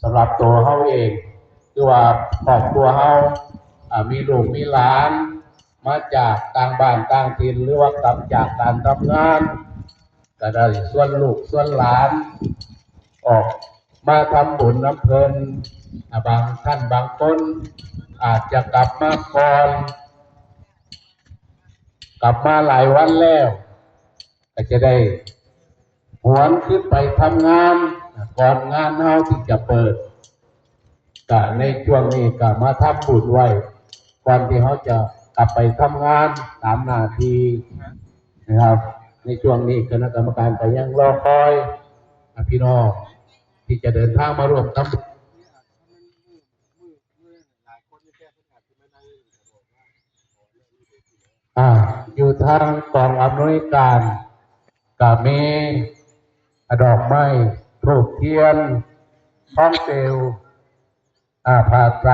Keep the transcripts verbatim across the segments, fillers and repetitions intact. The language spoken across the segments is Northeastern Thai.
สำหรับตัวเฮาเอง คือว่าครอบครัวเฮา อ่า มีลูกมีหลาน มาจากต่างบ้านต่างถิ่น หรือว่ากลับจากการทำงาน ก็ได้ชวนลูกชวนหลาน ออกมาทำบุญนำเพิ่น อ่า บางท่านบางคน อาจจะกลับมาก่อน กลับมาหลายวันแล้ว ก็จะได้หวนขึ้นไปทำงาน ก่อนงานเฮาที่จะเปิด ก็ในช่วงนี้ก็มาทำบุญไว้ ก่อนที่เฮาจะกลับไปทำงานตามหน้าที่นะครับ ในช่วงนี้คณะกรรมการก็ยังรอคอย อ่ะ พี่น้องที่จะเดินทางมาร่วมทำบุญ อ่า อยู่ทางกองอำนวยการ ก็มีดอกไม้ ธูปเทียน ของเปลว อ่า ผ้าไตร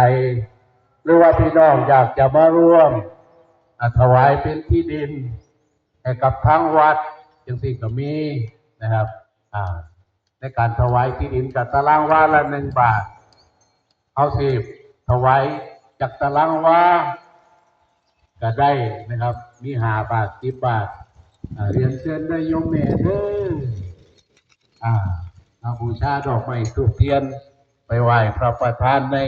หรือว่าพี่น้องอยากจะมาร่วม อ่า ถวายเป็นที่ดิน ให้กับทางวัด จังซี่ก็มีนะครับ อ่า ในการถวายที่ดินก็ตารางวาละหนึ่งบาท เอาสิถวายจากตารางวาก็ได้นะครับ มีห้าบาท สิบบาท อ่า เรียนเชิญได้โยมแม่เด้อ อ่า เอาบูชาดอกไม้ธูปเทียน ไปไหว้พระประธานใน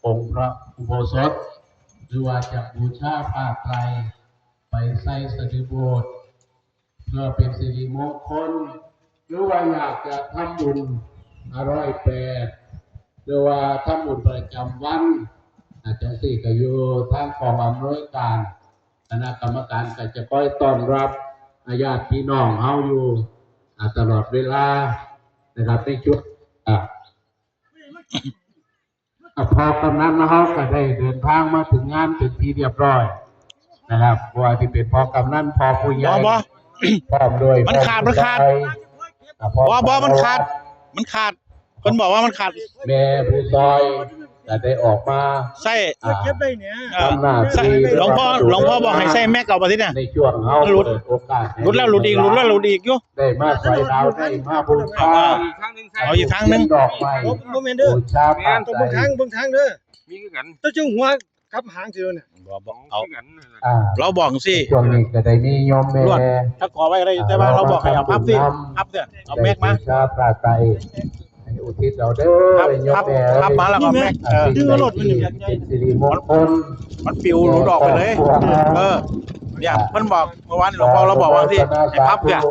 องค์พระอุโบสถ หรือว่าจะบูชาผ้าไตร ไปใส่สะดือโบสถ์ เพื่อเป็นสิริมงคล หรือว่าอยากจะทำบุญ อ่า ร้อยแปด หรือว่าทำบุญประจำวัน อาจารย์สี่ก็อยู่ทางกองอำนวยการ คณะกรรมการก็จะคอยต้อนรับ อ่า ญาติพี่น้องเฮาอยู่ อ่า ตลอดเวลานะครับ ในช่วง อ่า อ่ะ พ่อกำนันเฮาก็ได้เดินทางมาถึงงานเป็นที่เรียบร้อยนะครับ เพราะว่าที่เป็นพ่อกำนัน พ่อผู้ใหญ่ บ่ บ่ พร้อมด้วย มันขาด พ่อผู้ มันขาด ช่วย อ่ะ พ่อ บ่ บ่ มันขาด สารวัตร มันขาด เพิ่นบอกว่ามันขาด แม่ผู้ซอยก็ได้ออกมา ใช่ อ่า เก็บได้เนี่ย เอ่อ ทำหน้าที่ หลวงพ่อ หลวงพ่อบอกให้ใส่แม็กเอาไปที่เนี่ย ในช่วงเฮา หลุด เปิดโอกาสให้ หลุดแล้วหลุดอีก หลุดแล้วหลุดอีกอยู่ ได้มาซอยดาว ได้มาบูชา เอาอีกทางหนึ่ง ดอกไม้ บ่ บ่แม่นเด้อ บูชาผ้าไตร ต้องเบิ่งทาง เบิ่งทางเด้อ มีคือกัน เจ้าจึงหัวกลับหางสิเนี่ย บ่ บ่ เอา คือกันนั่นแหละ อ่า เราบอกสิ ช่วงนี้ก็ได้มีโยมแม่ รวด ถ้าขอไว้ก็ได้ แต่ว่าเราบอกให้เอาพับสิ พับเนี่ย เอาแม็กมา ได้บูชาผ้าไตร ให้อุทิศเอาเด้อ พับ โยมแม่ พับ พับมาแล้วก็แม็ก เออ สิ่งใดที่เป็นสิริมงคล มันปิวหลุดออกไปเลย ครอบครัว เออ เนี่ย เพิ่นบอกเมื่อวานหลวงพ่อเราบอกว่าสิ ให้พับเนี่ย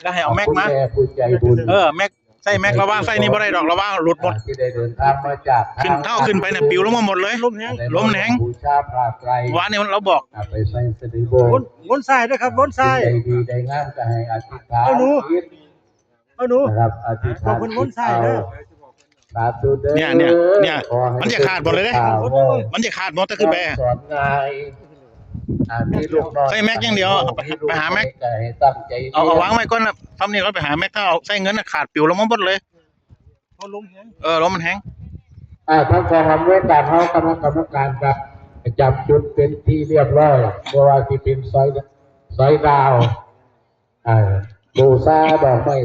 แล้วให้เอาแม็กมา คุณแม่ผู้ใจบุญ เออ แม็ก ใส่แม็กระวัง ใส่นี่บ่ได้ดอก ระวังหลุดหมด ที่ได้เดินทางมาจาก ขึ้นเท้าขึ้นไปเนี่ย ปิวลงมาหมดเลย ลมแฮง ลมแฮง บูชาผ้าไตร วันนี้เราบอก อ่ะ ไปใส่สะดือโบสถ์ วน วนซ้ายด้วยครับ วนซ้าย สิ่งใดดีได้งามก็ให้อธิษฐาน เอาหนู จิต เอาหนู นะครับ อธิษฐาน บอกเพิ่นวนซ้ายเด้อ จิตเอา สาธุเด้อ เนี่ย เนี่ย เนี่ย ขอให้ มันจะขาดหมดเลยเด้ ข่าว มันจะขาดหมด ถ้าขึ้นไป สอนง่าย อ่า มีลูกน้อย ใส่แม็กอย่างเดียว เอาไป มีลูก ไปหาแม็ก น้อยก็ให้ตั้งใจ เอา เอาวางไว้ก่อนนะ ทำนี่เราไปหาแม็ก ถ้าเอาใส่เงินน่ะ ขาดปิวลงมาหมดเลย เพราะลมแฮง เออ ลมมันแฮง อ่า ทางกองอำนวยการเฮา คณะกรรมการก็ประจำจุดเป็นที่เรียบร้อย เพราะว่าที่เป็นซอย ซอยดาว อ่า บูชาดอกไม้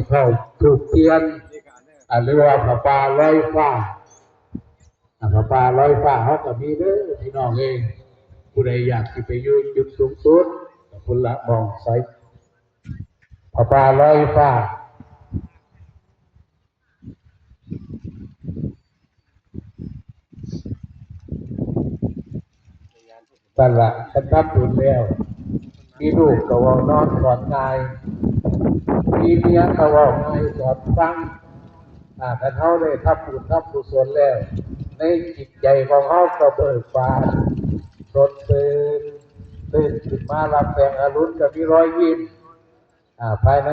ธูปเทียน อ่า หรือว่าผ้าป่าลอยฟ้า อ่า ผ้าป่าลอยฟ้าเฮาก็มีเด้อพี่น้องเอ้ย ผู้ใดอยากสิไปอยู่จุดสูงสุด ก็พุ้นละ หม่องใส ผ้าป่าลอยฟ้า นั่นละ คันทำบุญแล้ว มีลูกก็เว้านอนสอนง่าย มีเมียก็เว้าง่ายสอนฟัง อ่า คันเฮาได้ทำบุญทำกุศลแล้ว ในจิตใจของเฮาก็เบิกบาน สดชื่น ตื่นขึ้นมารับแสงอรุณก็มีรอยยิ้ม อ่า ภายใน